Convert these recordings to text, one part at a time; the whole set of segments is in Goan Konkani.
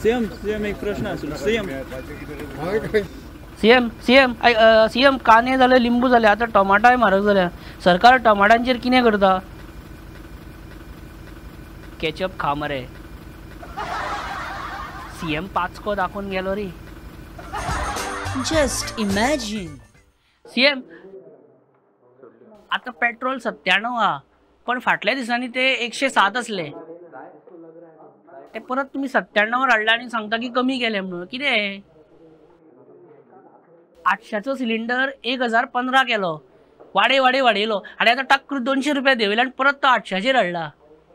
सीएम सीएम एक प्रश्न आसलो. सीएम सीएम सीएम सीएम कांदे जाले, लिंबू जाले, आतां टमाटाय म्हारग जाल्या. सरकार टमाटांचेर कितें करता? केचप खा मरे. सीएम पाचको दाखोवन गेलो रे. Just imagine. CM आतां पेट्रोल 97 आहा, पण फाटल्या दिसांनी ते 107 आसले. ते परत तुमी 97 हाडले आनी सांगता की कमी केले म्हणून. कितें 800चो सिलिंडर 1015 केलो, वाडय वाडय वाडयलो आनी आतां टक्क 200 रुपया देंवयले आनी परत तो 800चेर हाडला.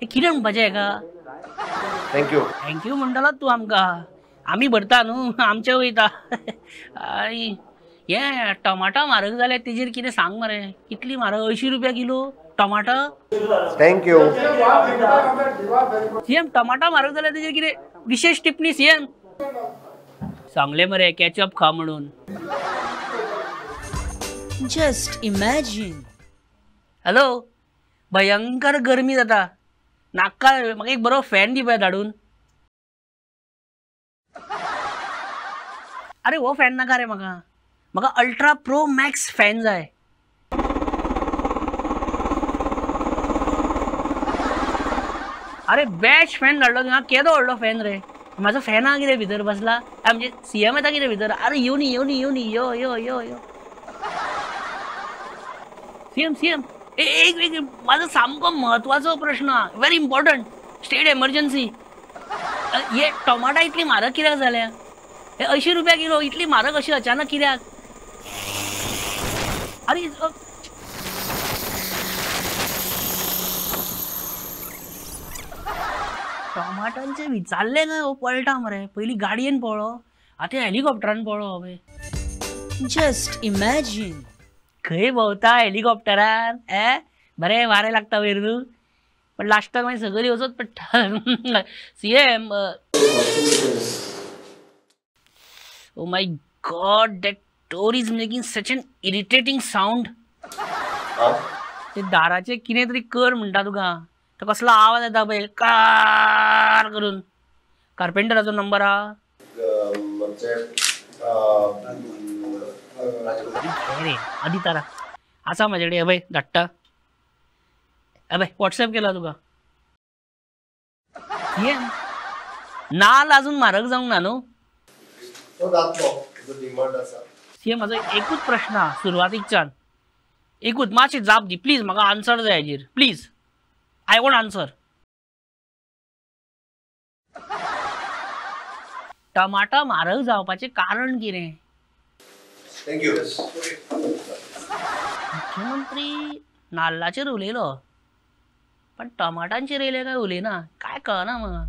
हें कितें म्हणपाचें हेका? Thank you. Thank you म्हणटलो तूं आमकां, आमी भरता न्हू, आमचे वयता. आनी हें टमाटां म्हारग जाल्या तेजेर कितें सांग मरे. कितली म्हारग? 80 रुपया किलो टमाटां. Thank you. CM टमाटां म्हारग जाल्या तेजेर कितें विशेश टिप्पणी? सीएम सांगले मरे केचप खा म्हणून. Just imagine. Hello, भयंकर गरमी जाता नाका. म्हाका एक बरो फॅन दी पळय धाडून. अरे हो फॅन नाका रे म्हाका, म्हाका अल्ट्रा प्रो मॅक्स फॅन जाय. अरे बेस्ट फॅन धाडलो तुवें, केदो व्हडलो फॅन रे. म्हाजो फॅन आहा कितें भितर बसला, म्हणजे सीएम येता कितें भितर. अरे येवनी येवनी येवनी यो यो यो यो. सीएम सीएम एक एक म्हाजो सामको म्हत्वाचो प्रश्न, व्हेरी इम्पॉर्टंट, स्टेट एमर्जन्सी. हे टमाटां इतली म्हारग कित्याक जाल्या? हे 80 रुपया किलो इतली म्हारग अशी अचानक कित्याक? अरे टमाटांचे विचारले काय हो पळटा मरे. पयलीं गाडयेन पळ्ळो, आतां हेलिकॉप्टरान पळ्ळो. हय जस्ट इमॅजीन. खंय भोंवता हेलिकॉप्टरान? ए बरें वारें लागता वयर न्हू, पण लास्टाक मागीर सकयल वचत पडटा. CM oh my god, that door is making such an irritating sound. ते दाराचे कितें तरी कर म्हणटा तुका, तो कसलो आवाज येता पळय कार करून. कार्पेंटराचो नंबर आहा रे आदी तारा आसा म्हाजे कडेन. अभय धाडटा, अभय वॉट्सएप केला तुका. सीएम नाल अजून म्हारग जावंक ना न्हू? सीएम म्हाजो एकूच प्रश्न आहा सुरवातीकच्यान, एकूच मातशी जाप दी प्लीज, म्हाका आन्सर जाय हेजेर प्लीज. I want answer. टमाटां म्हारग जावपाचें कारण कितें? Thank you. मुख्यमंत्री नाल्लाचेर उलयलो पण टमाटांचेर येयले काय उलयना, काय कळना म्हाका.